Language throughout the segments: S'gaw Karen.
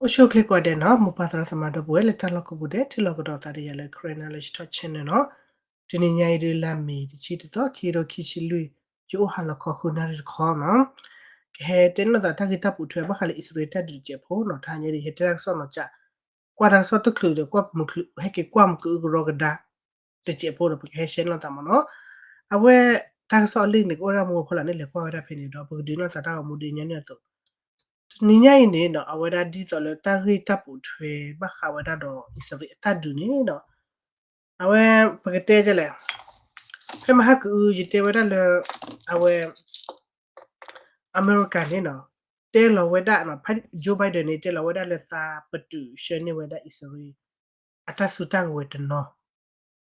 အိၣ်ဆူၣ်အိၣ်ချ့ကိးဂၤဒဲးနီၤ, မိၢ်ပၢ်သရၣ်သမါဒီပုၢ်ဝဲၢ်လၢတၢ်လီၢ်ကိးပူၤဒဲး ထံၣ်လိာ်ကဒီးသးဒီးယၤလၢ Karen Knowledge Talk Channel နီၤ. တနံၤညါအံၤဒုးလါမ့ၤတဆံတသီ ခံကထိခံဆံလွံၢ်, ယအိၣ်ဟါလီၤခီဃုနၣ်ရံၣ်တခီနီၤ. ကဟဲတဲနီၢ်သးတၢ်ဂ့ၢ်တၢ်ပိာ်ထွဲဘၣ်ဃးလၢအံၣ်စရ့လးတၢ်ဒုးတစဲးဖိနီၤ, တဟါညါဒုးယဟဲတဲတၢ်ကစီၣ်နီၤ, ကွၢ်တၢ်ကစီၣ်တချုးဒီး ကွၢ်မုာ်ချုး ဟဲက့ၤကွၢ်မုာ်ကအုကရီကဒါ တစဲးဖိဒီး ပကဟဲရှဲနီၢ်သးမ့ၢ်နီၤ. အဝဲတၢ်ကစီၣ်အလံာ်န့ၣ် ကအိၣ်ဒၣ်မူအဖီလာ်န့ၣ် လဲၤကွၢ်ဝဲဒၣ်ဖဲန့ၣ်ဒီး ပကဒုးနီၢ်သးတၢ်ဂီၤမူဒ်ညီနုၢ်အသိး တနံၤညါအံၤန့ၣ်နီၤ, အဝဲဒၣ်ဒ်သိးလၢတၢ်ဂ့ၢ်တၢ်ပိာ်ထွဲဘၣ်ဃးဝဲဒၣ်ဒီးအံၣ်စရ့လးအတၢ်ဒုးန့ၣ်နီၤ, အဝဲ ပကတဲဒ်လဲၣ်, ဖဲမဟါကအု ယတဲဝဲဒၣ်လၢ အဝဲ အမဲရကၤန့ၣ်နီၤ, တဲလီၤဝဲဒၣ်နီၤ, Joe Biden န့ၣ် တဲလီၤဝဲဒၣ်လၢသးပတုာ်ဆှၢန့ၢ်ဝဲဒၣ်အံၣ်စရ့လး အတၢ်စုတၢ်ကဝဲၤတနီၤ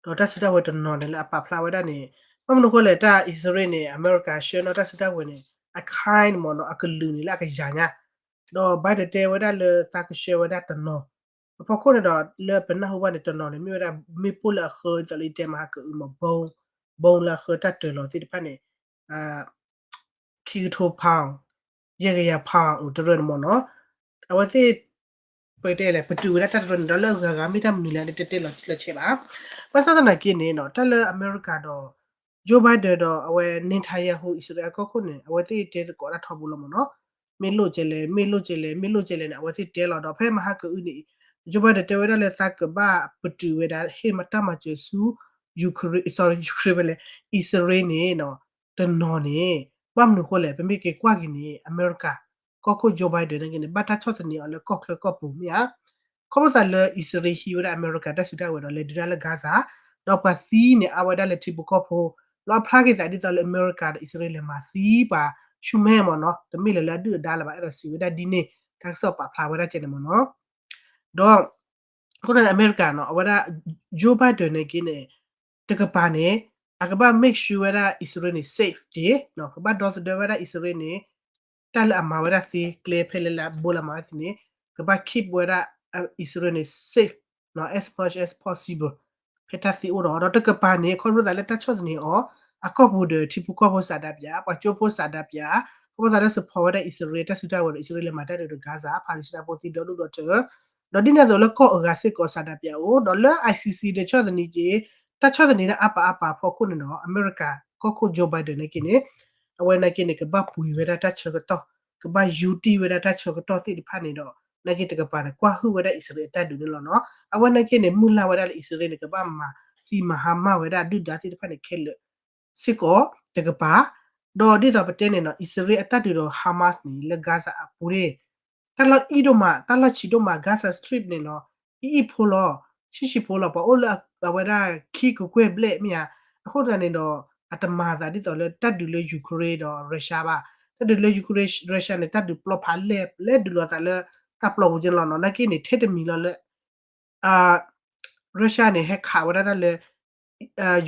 ဒီးတၢ်စုတၢ်ကဝဲၤတနီၤန့ၣ်လၢအပာ်ဖျါဝဲဒၣ်န့ၣ်, ဘၣ်မနုၤအဃိလဲၣ် တၢ်အံၣ်စရ့လးန့ၣ် အမဲရကၤဆှၢနီၣ်တၢ်စုတၢ်ကဝဲၤန့ၣ် အ kind မ့ၢ်နီၤ, အကလုာ်န့ၣ်လၢအကယၤညါ, ဒီး Biden တဲဝဲဒၣ်လၢသးကဆှၢဝဲဒၣ်တနီၤ, အဖီခိၣ်န့ၣ်ဒီး လၢပနၢ်ဟူဘၣ်န့ၣ် တနီၤန့ၣ် မ့ၢ်ဝဲဒၣ် မ့ၣ်ပိၢ်လၢအဃၢ ဒ်သိးလၢယတဲမဟါကအုမ့ၢ် ဘီ ဘီလၢအဃၢတၢ်တၢၤလီၤသ့ၣ်တဖၣ်န့ၣ် ခံကထိ pound, ယဲၢ်ကယၤ pound အိၣ်တရၢန့ၣ်မ့ၢ်နီၤ, အဝဲသ့ၣ် ပကတဲလဲၣ် ပတုာ်ဝဲဒၣ်တၢ်တရၢန့ၣ်ဒီး လၢအဂၤဂၤမ့ၢ်တၢ်မနုၤလဲၣ်န့ၣ် တတဲလီၤတံၢ်လီၤဆဲးဘၣ်. ဘၣ်ဆၣ်သနာ်က့န့ၣ်နီၤ, တၢ်လၢအမဲရကၤဒီး Joe Biden ဒီးအဝဲ Netanyahu အံၣ်စရ့လးအကီၢ်ခိၣ်န့ၣ် အဝဲသ့ၣ်တဲသကိးတၢ်ထီဘိလီၤမ့ၢ်နီၤ, မ့ၢ်လိၣ်ကဲလဲၣ် မ့ၢ်လိၣ်ကဲလဲၣ် မ့ၢ်လိၣ်ကဲလဲၣ်န့ၣ် အဝဲသ့ၣ်တဲလီၤဒီး ဖဲမဟါကအုန့ၣ် Joe Biden တဲဝဲဒၣ်လၢသးကဘၣ်ပတုာ်ဝဲဒၣ် ဟ့ၣ်တၢ်မၤစၢၤဆူ Ukraine, sorry, Ukraine ဝဲလဲၣ်, အံၣ်စရ့လးန့ၣ်နီၤ, တနီၤန့ၣ် ဘၣ်မနုၤအဃိလဲၣ် ပမ့ၢ်က့ၤကွၢ်က့ၤန့ၣ် အမဲရကၤ ကီၢ်ခိၣ် Joe Biden န့ၣ်က့န့ၣ် ဘၣ်တၢ်ဆီၣ်သနံးအီၤလၢကီၢ်ချၢကီၢ်ပူၤမ့ၢ်ဧါ, ခီဖျိသးလၢအံၣ်စရ့လးဟံးဝဲဒၣ်အမဲရကၤတၢ်စုတၢ်ကဝဲၤဒီး လဲၤဒုးတၢ်လၢ Gaza, ဒီးပှၤသံန့ၣ် အါဝဲဒၣ်လၢထံဖိကီၢ်ဖိ, ဒီးအဖျါက့ၤသးဒ်သိးလၢအမဲရကၤဒီးအံၣ်စရ့လးလဲၤမၤသံပှၤဆူမဲမ့ၢ်နီၤ, တမ့ၢ်လၢၤလၢအဒုၣ်အဒါလၢၤဘၣ်, အဲၣ်ဒိးစံးဝဲဒၣ်ဒ်န့ၣ် တၢ်ကစီၣ်ပာ်ဖျါဝဲဒၣ်ကဲန့ၣ်မ့ၢ်နီၤ. ဒီး အဃိန့ၣ် အမဲရကၤနီၤ, အဝဲဒၣ် Joe Biden န့ၣ်က့န့ၣ် တကပၤန့ၣ် အကဘၣ် make sure ဝဲဒၣ်အံၣ်စရ့လးန့ၣ် safe က့, ကဘၣ်ဒီသဒၢဝဲဒၣ်အံၣ်စရ့လးန့ၣ် တၢ်လၢအမၤဝဲဒၣ်သ့ ကျဲဖဲလဲၣ်လၢအဘိလၢအမၤဝဲသ့န့ၣ် ကဘၣ် keep ဝဲဒၣ်အံၣ်စရ့လးန့ၣ် safe နီၤ as much as possible ဖဲတၢ်သ့အိၣ်ဒီး ဒီးတကပၤန့ၣ် ခီဖျိသးလၢတၢ်ဆီၣ်သနံးအီၤ အကီၢ်ပူၤဒီးထံဖိကီၢ်ဖိစးဒးပၠး ပှၤကၠိဖိစးဒးပၠး ခီဖျိသးလၢ support ဝဲဒၣ်အံၣ်စရ့လးတၢ်စုတၢ်ဝဲၤဒီး အံၣ်စရ့လးလဲၤမၤတၢ်ဒုးဒီး Gaza ဖးလံာ်စတၢ်ဖိသံဒီဒူၣ်ဒီထၢ ဒီးဒ်န့ၣ်အသိးလၢကီၢ်အဂၤစ့ၢ်ကီးစးဒးပၠးအိၣ် ဒီးလၢ ICC ဒီးဆီၣ်သနံးက့ တၢ်ဆီၣ်သနံးန့ၣ်အါပာ်အါပာ်အဖီခိၣ်န့ၣ်ဒီး အမဲရကၤကီၢ်ခိၣ် Joe Biden န့ၣ်က့န့ၣ် အဝဲန့ၣ်က့န့ၣ် ကဘၣ်ပှ့ၤဝဲဒၣ်တၢ်ဆၢကတီၢ် ကဘၣ်ယူတံၢ်ဝဲဒၣ်တၢ်ဆၢကတီၢ်သ့ၣ်တဖၣ်န့ၣ်ဒီး နာ်က့တကပၤန့ၣ် ကွၢ်ဟုၣ်ဝဲဒၣ်အံၣ်စရ့လးအတၢ်ဒုးန့ၣ်လီၤနီၤ. အဝဲနာ်က့န့ၣ် မုၢ်လၢ်ဝဲဒၣ်လၢအံၣ်စရ့လးန့ၣ် ကဘၣ်မၤသံမၤဟါမၢ်ဝဲဒၣ်အဒုၣ်ဒါသ့ၣ်တဖၣ်န့ၣ်ခဲလၢာ် စ့ၢ်ကီးတကပၤ ဒီးဒ်သိးပတဲန့ၣ်နီၤ အံၣ်စရ့လးအတၢ်ဒုးဒီး Hamas န့ၣ် လၢ Gaza အပူၤန့ၣ် တၢ်လီၢ်အံၣ်ဒိၣ်မး တၢ်လီၢ်ဆံးဒိၣ်မး Gaza Strip န့ၣ်နီၤ အံၣ်အံၣ်ဖိလီၤ ဆံးဆံးဖိလီၤ ပှၤအိၣ်လၢအဝဲဒၣ်ခံကကွဲၢ်ဘျဲၣ်မ့ၢ်ဧါ. အဃိသတးန့ၣ်ဒီး အတမၤသးဒ်သိးလၢတၢ်ဒုးလၢ Ukraine ဒီး Russia ဘၣ်. တၢ်ဒုးလၢ Ukraine Russia န့ၣ် တၢ်ဒုးပျီဖးလဲၢ် လဲၤဒုးလိာ်သးလၢတၢ်ပျီပူၤက့န့ၣ်လီၤနီၤ. နာ်က့န့ၣ် ထဲတမံၤလီၤလၢ Russia န့ၣ် ဟဲခးဝဲဒၣ်တၢ်လၢ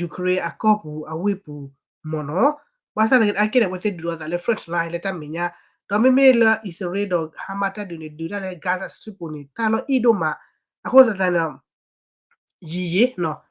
Ukraine အကီၢ်ပူၤအဝ့ၢ်ပူၤမ့ၢ်နီၤ. ဘၣ်ဆၣ်သနာ်က့န့ၣ် အဝဲသ့ၣ်ဒုးလိာ်သးလၢ front line လၢတၢ်မဲာ်ညါ ဒီးမ့မ့ၢ်လၢအံၣ်စရ့လးဒီး Hamas တၢ်ဒုးန့ၣ် ဒုးတၢ်လၢ Gaza Strip ပူၤန့ၣ် တၢ်လီၢ်အံၣ်ဒိၣ်မး. အဃိသတးန့ၣ်ဒီး ယံာ်ယံာ်နီၤ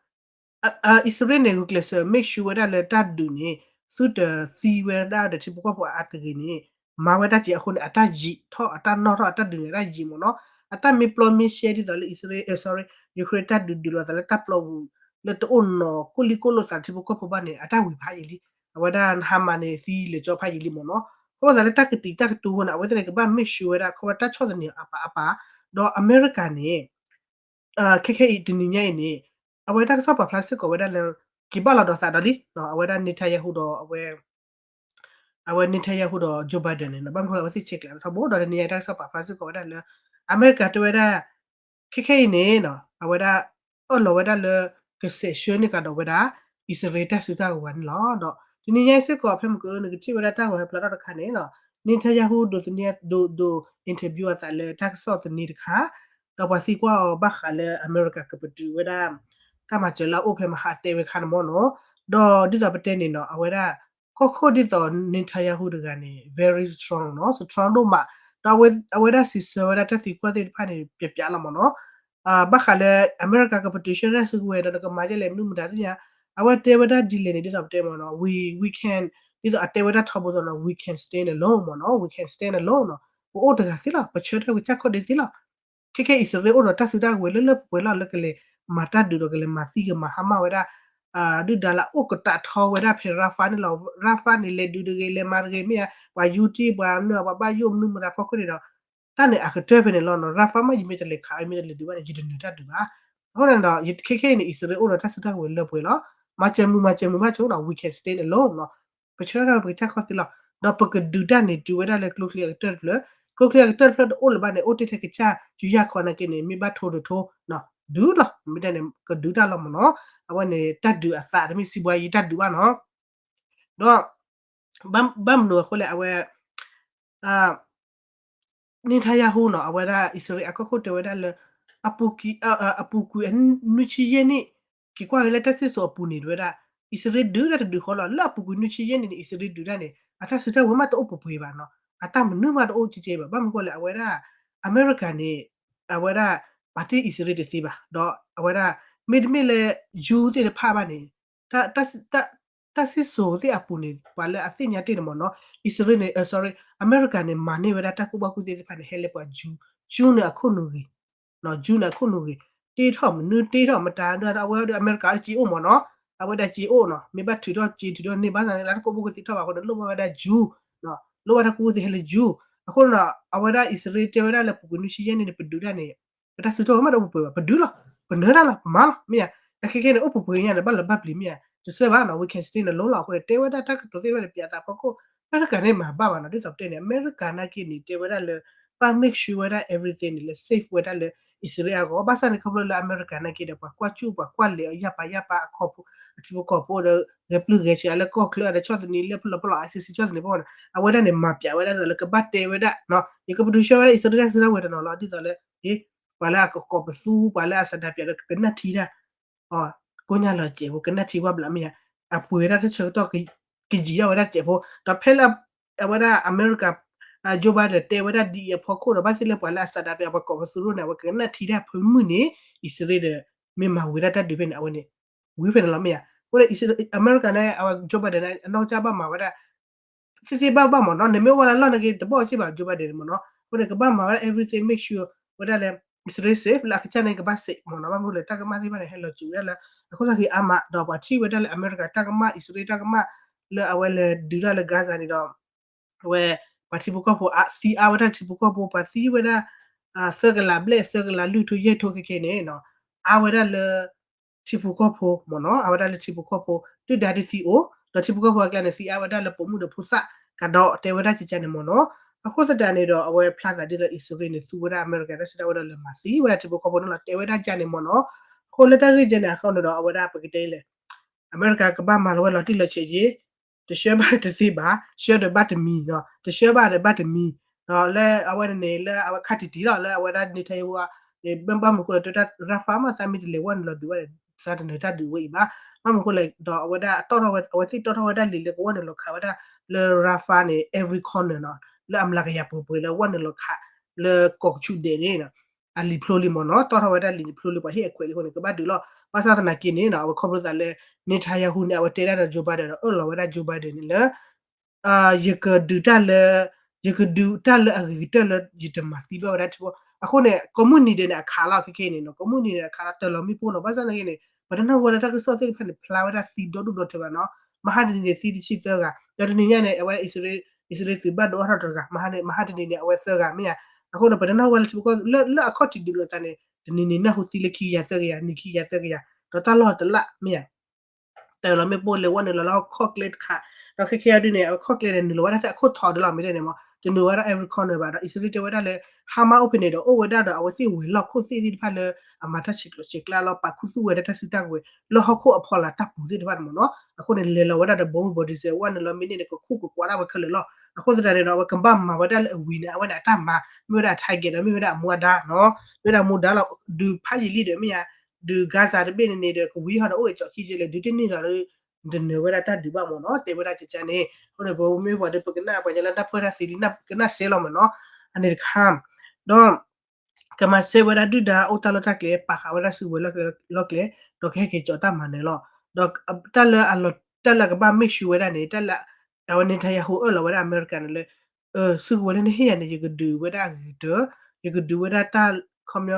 အံၣ်စရ့လးန့ၣ် ဂုာ်ကျဲးစၢး make sure ဝဲဒၣ်လၢတၢ်ဒုးန့ၣ် သုတသံဝဲဒၣ်ဒီးထံဖိကီၢ်ဖိအါတဂ့ၤန့ၣ် မၤဝဲဒၣ်က့ၤအဃိန့ၣ် အတၢ်ယံာ်ထီၣ် အတၢ်နီၣ်ထီၣ် အတၢ်ဒုးန့ၣ် အတၢ်ယံာ်မ့ၢ်နီၤ. အတၢ်မ့ၢ်ပျီမ့ၢ်ရှဲဒ်သိးလၢအံၣ်စရ့လး sorry Ukraine တၢ်ဒုးဒုးလိာ်သးလၢတၢ်ပျီပူၤ လၢတအိၣ်နီၤ ကိၣ်လံကိၣ်လိာ်သးထံဖိကီၢ်ဖိဘၣ်န့ၣ် အတၢ်ဝံၤဖးယံာ်လံ. အဝဲဒၣ် Hamas န့ၣ် သံလၢာ်ကၠီဖးယံာ်လံမ့ၢ်နီၤ. အဃိသတးလၢတၢ်ကတံာ်တၢ်ကတိၤအဃိန့ၣ် အဝဲသ့ၣ်န့ၣ် ကဘၣ် make sure ဝဲဒၣ် ခီဖျိတၢ်ဆီၣ်သနံးအါပာ်အါပာ် ဒီးအမဲရကၤန့ၣ် ခဲခဲအံၤတနံၤညါအံၤန့ၣ် အဝဲတၢ်ကစီၣ်ပာ်ဖျါစ့ၢ်ကီးဝဲဒၣ်လၢ က့ၤဘၣ်လီၤဒီးသးဒီးလံ အဝဲဒၣ် Netanyahu ဒီး အဝဲ Netanyahu ဒီး Joe Biden န့ၣ် ဘၣ်မနုၤအဃိလဲၣ် အဝဲသ့ၣ်ဆဲးကျိးထီဘိ ဒီးတနံၤညါအံၤတၢ်ကစီၣ်ပာ်ဖျါစ့ၢ်ကီးဝဲဒၣ်လၢ အမဲရကၤတဲဝဲဒၣ် ခဲခဲအံၤန့ၣ် အဝဲဒၣ် အၢၣ်လီၤဝဲဒၣ်လၢ ကစဲးဆှၢန့ၢ်ကဒီးဝဲဒၣ် အံၣ်စရ့လးတၢ်စုတၢ်ကဝဲၤန့ၣ်လီၤ. ဒီးတနံၤညါအံၤစ့ၢ်ကီး ဖဲမုၢ်ကနကထံၣ်ဝဲဒၣ်တၢ်ဂီၤဟဲဖျါထီၣ်တခါန့ၣ် Netanyahu ဒိးသန့ၤ ဒိး ဒိး interview အသးလၢတၢ်ကစီၣ်သန့တခါ ဒီးပှၤသံကွၢ်အီၤဘၣ်ဃးလၢအမဲရကၤကပတုာ်ဝဲဒၣ် တၢ်မၤစၢၤလၢအအိၣ်ဖဲမဟါတဲဝဲခါန့ၣ်မ့ၢ်နီၤ. ဒီးဒ်သိးပတဲန့ၣ်နီၤ အဝဲဒၣ် ကီၢ်ခိၣ်ဒ်သိး Netanyahu တဂၤန့ၣ် very strong နီၤ strong ဒိၣ်မး ဒီးအဝဲဒၣ်စံးဆၢဝဲဒၣ်တၢ်သံကွၢ်သ့ၣ်တဖၣ်န့ၣ် ပျးပျးလီၤမ့ၢ်နီၤ. ဘၣ်ဃးလၢအမဲရကၤကပတုာ်ဆှၢတၢ်စုကဝဲၤဒီး နကမၤဒ်လဲၣ်မနုၤမတၤသ့ၣ်ညါ အဝဲတဲဝဲဒၣ်ဒ်လဲၣ်န့ၣ် ဒ်သိးပတဲမ့ၢ်နီၤ we we can ဒ်သိးအတဲဝဲဒၣ်ထီဘိသိးနီၤ we can stand alone မ့ၢ်နီၤ we can stand alone နီၤ ပအိၣ်တဂၤသ့လီၤ ပဆၢထၢၣ်ပကစၢ်ခီၣ်ဒ့သ့လီၤ ခဲခဲအံၤ အံၣ်စရ့လးအိၣ်ဒီးတၢ်စုတၢ်ကဝဲၤလၢလၢပှဲၤပှဲၤလီၤ လၢကလဲၤမၤတၢ်ဒုးဒီးကလဲၤမၤသံကမၤဟါမၢ်ဝဲဒၣ် ဒုၣ်ဒါလၢအအိၣ်ကတးထီဝဲဒၣ်ဖဲ Rafah န့ၣ်လီၤ. Rafah န့ၣ် လဲၤဒုးတဂ့ၤ လဲၤမၤတဂ့ၤ မ့ၢ်ဧါ ပှၤယူတံၢ် ပှၤမနုၤ ပှၤဘၣ်ယိၣ်မနုၤမတၤဖီခိၣ်န့ၣ်ဒီး တၢ်န့ၣ်အကတၢၢ်ဖဲန့ၣ်လီၤနီၤ. Rafah မ့ၢ်ယမ့ၢ်တလဲၤခး ယမ့ၢ်တလဲၤဒုးဘၣ်န့ၣ် ယတနၢၤတၢ်ဒုးဘၣ်. အဃိန့ၣ်ဒီး ခဲခဲအံၤန့ၣ် အံၣ်စရ့လးအိၣ်ဒီး တၢ်စုတၢ်ကဝဲၤလၢပှဲၤလီၤ. မၤစၢၤမုာ်မၤစၢၤမုာ်ဘၣ်ဆိနီၤ we can stand alone နီၤ. ပဆၢထၢၣ်ပကစၢ်ခီၣ်သ့လီၤ. ဒီးပကဒုးတၢ်န့ၣ် တုၤဝဲဒၣ်လၢကျိချံအကတၢၢ်တဖျၢၣ်, ကျိချံအကတၢၢ်တဖျၢၣ်တအိၣ်လၢၤဘၣ်န့ၣ် အိၣ်တ့ၢ်ထဲကစၢ်ယူၤယၢ်ခီနာ်က့န့ၣ် မ့ၢ်ဘၣ်ထိၣ်တထိ ဒုးလီၤ. မ့ၢ်တၢ်န့ၣ် ကဒုးတၢ်လီၤမ့ၢ်နီၤ. အဝဲန့ၣ် တၢ်ဒုးအသးတမ့ၢ်စံးဘှါယံၤတၢ်ဒုးဘၣ်နီၤ. ဒီး ဘၣ်မနုၤအဃိလဲၣ် အဝဲ Netanyahu နီၤ အဝဲဒၣ်အံၣ်စရ့လးအကီၢ်ခိၣ်တဲဝဲဒၣ်လၢ အပူၤကွံာ် အပူၤကွံာ်နွံဆံယဲၢ်နံၣ် က့ၤကွၢ်က့ၤလၢတၢ်စံၣ်စိၤအပူၤန့ၣ် တဲဝဲဒၣ် အံၣ်စရ့လးဒုးတၢ်တဒုးဃီလီၤ. လၢအပူၤကွံာ်နွံဆံယဲၢ်နံၣ်န့ၣ် အံၣ်စရ့လးဒုးတၢ်န့ၣ် အတၢ်စုတၢ်ဝဲၤမးတအိၣ်ပှဲၤပှဲၤဘၣ်နီၤ. အတၢ်မနုၤမးတအိၣ်ကဲကဲဘၣ်. ဘၣ်မနုၤဃိလဲၣ် အဝဲဒၣ် အမဲရကၤန့ၣ် အဝဲဒၣ် ပာ်တ့ၢ်အံၣ်စရ့လးတသ့ဘၣ်. ဒီးအဝဲဒၣ် မ့တမ့ၢ်လၢ Jew သ့ၣ်တဖၣ်ဘၣ်န့ၣ် တၢ်စံၣ်စိၤသ့ၣ်အပူၤန့ၣ် ပှၤလၢအသ့ၣ်ညါတ့ၢ်န့ၣ်မ့ၢ်နီၤ အံၣ်စရ့လးန့ၣ် sorry အမဲရကၤန့ၣ် မၤန့ၢ်ဝဲဒၣ်တၢ်ကူၣ်ဘၣ်ကူၣ်သ့သ့ၣ်တဖၣ်န့ၣ် ဟဲလၢပှၤ Jew, Jew န့ၣ်အခိၣ်နူာ်ဂ့ၤ Jew န့ၣ်အခိၣ်နူာ်ဂ့ၤ တ့ထီၣ်မနုၤတ့ထီၣ်မတၤ အဝဲဒၣ်အမဲရကၤအီၤတက့အိၣ်မ့ၢ်နီၤ အဝဲဒၣ်က့အိၣ်နီၤ မ့ၢ်ဘၣ်ထုးထီၣ်က့ထုးထီၣ်န့ၢ်ဘၣ်သးန့ၣ် လၢတၢ်ကူၣ်ဘၣ်ကူၣ်သ့ထီၣ်ဘၣ်အဃိန့ၣ် လိၣ်ဘၣ်ဝဲဒၣ် Jew လိၣ်ဘၣ်တၢ်ကူၣ်ဘၣ်ကူၣ်သ့ဟဲလၢ Jew အဃိန့ၣ်ဒီး အဝဲဒၣ်အံၣ်စရ့လးတဲဝဲဒၣ်လၢပူၤကွံာ်နွံဆံယဲၢ်နံၣ်န့ၣ် ပဒုးတၢ်န့ၣ် ပတၢ်စုတၢ်ဝဲၤမးတအိၣ်ပှဲၤပှဲၤဘၣ် ပဒုးလီၤ ပနၢၤတၢ်လီၤ ပမၤလီၤ မ့ၢ်ဧါ. အခဲခဲန့ၣ် အိၣ်ပှဲၤပှဲၤညါန့ၣ် ဘၣ်လီၤဘၣ်ပျံၤမ့ၢ်ဧါ တစွဲဘၣ်နီၤ we can stand alone လီၤ အဃိန့ၣ် တဲဝဲဒၣ်တၢ်ကတိၤသ့ၣ်တဖၣ်န့ၣ် ပၠးသးဖီခိၣ် အမဲရကၤန့ၣ်မၤဘၣ်ဘၣ်နီၤ ဒ်သိးပတဲန့ၣ် အမဲရကၤနာ်က့န့ၣ် တဲဝဲဒၣ်လၢ ဘၣ် make sure ဝဲဒၣ် everything န့ၣ် လၢ safe ဝဲဒၣ်လၢ အံၣ်စရ့လးအဂီၢ် ဘၣ်ဆၣ်န့ၣ် ခီဖျိလၢအမဲရကၤနာ်က့ဒီး ပှၤကွၢ်စူၣ်ပှၤကွၢ်လဲၤအီၤ ယၢ်ပာ်ယၢ်ပာ်အခီၣ်ဖိ အထံဖိကီၢ်ဖိဒီး ဂဲၤပျုၢ်ဂဲၤဆှးလၢကီၢ်ချၢဒီး ဆီၣ်သနံးလၢဖလီၢ်ဖလီၢ် ICC ဆီၣ်သနံးဖီခိၣ်န့ၣ် အဝဲဒၣ်န့ၣ် မၤပၠးဝဲဒၣ်ဒ်သိးလၢကဘၣ်တဲဝဲဒၣ် ယကပတုာ်ဆှၢဝဲဒၣ်အံၣ်စရ့လးတၢ်စုတၢ်ဝဲၤတနီၤလီၤ ဒ်သိးလၢ ပှၤလၢအကကိးပသူ ပှၤလၢအဆန္ဒပြဒီး ကကနၣ်ထံတၢ် ကိညၢ်လီၤစဲးဖိ ကနၣ်ထံဝဲဘျးမ့ၢ်ဧါ အပှ့ၤဝဲဒၣ်တၢ်ဆၢကတီၢ် ကယံာ်ထီၣ်ဝဲဒၣ်စဲးဖိ ဒီးဖဲလၢ အဝဲဒၣ်အမဲရကၤ Joe Biden တဲဝဲဒၣ်ဒ်အံၤအဖီခိၣ်ဒီး ဘၣ်သ့ၣ်လၢပှၤလၢအဆန္ဒပြ ပှၤကိးပသူရိၣ်န့ၣ် အဝဲကကနၣ်ထံတၢ်ဖုမုၢ်န့ၣ် အံၣ်စရ့လးဒီး မ့ၢ်မၤဝံၤဒၣ်တၢ်ဒုးဖဲန့ၣ် အဝဲန့ၣ် ဝံၤဖဲန့ၣ်လီၤမ့ၢ်ဧါ. အဃိန့ၣ် အမဲရကၤန့ၣ် အဝဲ Joe Biden န့ၣ် အနီၢ်ကစၢ်ဘၣ်မၤဝဲဒၣ် သ့သ့ဘၣ်ဘၣ်မ့ၢ်နီၤ နမ့ၢ်အိၣ်ဝဲလၢလီၢ်နာ်က့ တဘၣ်အီၤစ့ၢ်ဘၣ် Joe Biden န့ၣ်မ့ၢ်နီၤ အဃိန့ၣ် ကဘၣ်မၤဝဲဒၣ် everything make sure ဝဲဒၣ်လၢ အံၣ်စရ့လး safe လၢအကစၢ်န့ၣ်ကဘၣ် safe မ့ၢ်နီၤ ဘၣ်မနုၤလဲၣ် တၢ်ကမၣ်သ့ၣ်တဖၣ်န့ၣ် ဟဲလီၤစူၤဝဲဒၣ်လၢ အခိၣ်သၣ်ဃံအါမး ဒီးပှၤထံၣ်ဝဲဒၣ်လၢအမဲရကၤတၢ်ကမၣ် အံၣ်စရ့လးတၢ်ကမၣ် လၢအဝဲလဲၤဒုးတၢ်လၢ Gaza န့ၣ်ဒီး အဝဲ ပှၤထံဖိကီၢ်ဖိ သံအါဝဲဒၣ်ထံဖိကီၢ်ဖိ ပှၤသံဝဲဒၣ် သၢကလးဘျဲၣ် သၢကလးလွံၢ်ထိယဲၢ်ထိခဲကဲန့ၣ်နီၤ အါဝဲဒၣ်လၢ ထံဖိကီၢ်ဖိမ့ၢ်နီၤ အဝဲဒၣ်လၢထံဖိကီၢ်ဖိ ဒုၣ်ဒါဒုးသံအိၣ် ဒီးထံဖိကီၢ်ဖိအကျါန့ၣ် သံအါဝဲဒၣ်လၢပိာ်မုၣ်ဒီးဖိသၣ် ကဒီးတဲဝဲဒၣ်ကကန့ၣ်မ့ၢ်နီၤ အဃိသတးန့ၣ်ဒီး အဝဲဖျါသးဒ်သိးအံၣ်စရ့လးန့ၣ် သူဝဲဒၣ်အမဲရကၤတၢ်စုတၢ်ဝဲၤဒီးလၢမၤသံဝဲဒၣ်ထံဖိကီၢ်ဖိန့ၣ်လီၤ တဲဝဲဒၣ်ကကန့ၣ်မ့ၢ်နီၤ အဃိလၢတၢ်ဂ့ၢ်ကဲန့ၣ်အဃိန့ၣ်ဒီး အဝဲဒၣ်ပကတဲလဲၣ် အမဲရကၤကဘၣ်မၤလီၤဝဲလီၤတံၢ်လီၤဆဲးယ့ၣ် တဆှၢဘၣ်တသ့ဘၣ် ဆှၢဒီးဘၣ်တမံၤနီၤ တဆှၢဘၣ်ဒီးဘၣ်တမံၤ ဒီးလၢအဝဲန့ၣ်န့ၣ် လၢအဝဲခါတံၢ်တံၢ်လီၤ လၢအဝဲဒၣ် Netanyahu န့ၣ် ဘၣ်မနုၤဃိလၢ တဲဝဲဒၣ် Rafah မ့ၢ်သးမ့ၢ်တလဲၤဝဲနုာ်လီၤဒုးဝဲန့ၣ် သးတနၢၤတၢ်ဒုးဝဲအံၤဘၣ် ဘၣ်မနုၤဃိလဲၣ် ဒီးအဝဲဒၣ်တီၣ်ထီၣ်ဝဲ အဝဲသ့ၣ်တီၣ်ထီၣ်ဝဲဒၣ်လံာ်လၢကဝဲနုာ်လီၤခးဝဲဒၣ် လၢ Rafah န့ၣ် every corner နီၤ လၢအမျးကယၤပှဲၤပှဲၤလၢဝဲနုာ်လီၤခး လၢကီၢ်ကဆူၣ်ဒဲးန့ၣ် အလံာ်ဖျိလံမ့ၢ်နီၤ တီၣ်ထီၣ်ဝဲဒၣ်လံာ်ဖျိလံ ပှၤဟ့ၣ်အခွဲးလံအဃိန့ၣ် ကဘၣ်ဒုးလီၤ ဘၣ်ဆၣ်သနာ်က့န့ၣ် အဝဲခီဖျိသးလၢ Netanyahu န့ၣ် အဝဲတဲဒၣ်ဒီး Joe Biden ဒီးအၢၣ်လီၤဝဲဒၣ် Joe Biden န့ၣ်လၢ ယကဒုးတၢ်လၢ ယကဒုးတၢ်လၢအဂ့ၤကတၢၢ်လၢယတမၤသံဘၣ်ဝဲဒၣ်ထံဖိ အဃိန့ၣ် ကိးမုၢ်နံၤဒဲးန့ၣ် အခးလီၤခဲခဲန့ၣ်နီၤ ကိးမုၢ်နံၤဒဲးန့ၣ် အခးလီၤတၢ်လီၤမ့ၣ်ပိၢ်လီၤ ဘၣ်ဆၣ်သနာ်က့န့ၣ် ပတနၢ်ဟူဝဲလၢတၢ်ကစီၣ်သ့ၣ်တဖၣ်န့ၣ် ဖျါဝဲဒၣ်သံဒီဒူၣ်ဒီထၢဘၣ်နီၤ မဟါတနံၤန့ၣ် သံတဆံသၢဂၤ ဒီးတနံၤညါန့ၣ် အဝဲဒၣ် အံၣ်စရ့လးသုးဘၣ်ဒိအါထီၣ်တဂၤ မဟါန့ၣ် မဟါတနံၤန့ၣ် အဝဲသၢဂၤမ့ၢ်ဧါ အဃိန့ၣ် ပတနၢ်ဟူဝဲလၢထံဖိကီၢ်ဖိ လၢလၢအခီၣ်ထံးဒုးလိာ်သးန့ၣ် တနံၤန့ၣ် နၢ်ဟူသံလၢခံကယၤသၢကယၤ နံၤခံကယၤသၢကယၤ ဒီးတၢ်လီၢ်တလၢ်မ့ၢ်ဧါ တၢ်လီၤမ့ၣ်ပိၢ်လဲၤဝဲနုာ်လီၤလၢခီၣ်ကျဲတခါ ဒီးခဲခဲအံၤဒုးန့ၣ် အဝဲခီၣ်ကျဲန့ၣ် နုာ်လီၤဝဲဒၣ်တၢ်အခိၣ်ထီၣ်ဒၣ်လီၤ မ့ၢ်တဲန့ၣ်မ့ၢ် တနုာ်ဝဲဒၣ် every corner ဘၣ်ဒီး အံၣ်စရ့လးတဲဝဲဒၣ်လၢ Hamas အိၣ်ဖဲန့ၣ်ဒီး အိၣ်ဝဲဒၣ်ဒီးအဝဲသ့ၣ်ဝဲၤလီၢ်ခိၣ်သ့ၣ်သ့ၣ်တဖၣ်လၢ အမၤတၢ်ဆဲးကျိးဆဲးကျၢလီၤ ပာ်ခူသူၣ်ဝဲဒၣ်တၢ်စုတၢ်ကဝဲၤ လၢဟီၣ်ခိၣ်အဖီလာ်တၢ်ပူၤသ့ၣ်တဖၣ်န့ၣ်မ့ၢ်နီၤ အဃိန့ၣ် လဲၤလီၤဝဲဒၣ်ဒီး bomb ဘီဒံစဲး ဝဲနုာ်လီၤမ့ၢ်န့ၣ်န့ၣ် ကခူၣ်ကကွၢ်ဒၣ်ဝဲခဲလၢာ်လီၤ အဃိသတးန့ၣ်ဒီး အဝဲကဘၣ်မၤဝဲဒၣ်လၢအဝံၤန့ၣ် အဝဲန့ၣ်အတၢ်မၤ မ့ၢ်ဝဲဒၣ်အ target ဒီး မ့ၢ်ဝဲဒၣ်အမူအဒါနီၤ မ့ၢ်ဝဲဒၣ်အမူဒါလီၤ ဒုးဖးယံာ်လံဒီးမ့ၢ်ဧါ ဒုး Gaza တဘ့ၣ်န့ၣ်န့ၣ်ဒီး ကဝံၤဟီၣ်ဒီးအိၣ်ဂ့ၤကၠီၣ်ခံက့လၢ ဒုးတန့ၢ်ဒီး တနၢၤဝဲဒၣ်တၢ်ဒုးဘၣ်မ့ၢ်နီၤ တဲဝဲဒၣ်ကကန့ၣ် အဃိန့ၣ် ပမ့ၢ်ပှၤဒီး ပကနၣ်ပှၤညါလၢတၢ်ပၢတၢ်သံးဒ် ကနၣ်စဲလီၤမ့ၢ်နီၤ အန့ၣ်တခါ ဒီး ကမၤစၢၤဝဲဒၣ်ဒုၣ်ဒါအိၣ်တၢ်လီၢ်တၢ်ကျဲ ပာ်ဃာ်ဝဲဒၣ်စုကဝဲၤလီၢ်ကျဲ ဒီးကဟဲက့ၤကၠီၤတၢ်မၤနၢၤလီၤ ဒီးတၢ်လၢအလီၤ တၢ်လၢအကဘၣ် make sure ဝဲဒၣ်န့ၣ် တၢ်လၢ အဝဲ Netanyahu အၢၣ်လီၤဝဲဒၣ်အမဲရကၤန့ၣ်လၢ စုကဝဲၤလၢနဟ့ၣ်ယၤန့ၣ် ယကဒုးဝဲဒၣ်အဂ့ၤကတၢၢ် ယကဒုးဝဲဒၣ်တၢ် ခီပညီ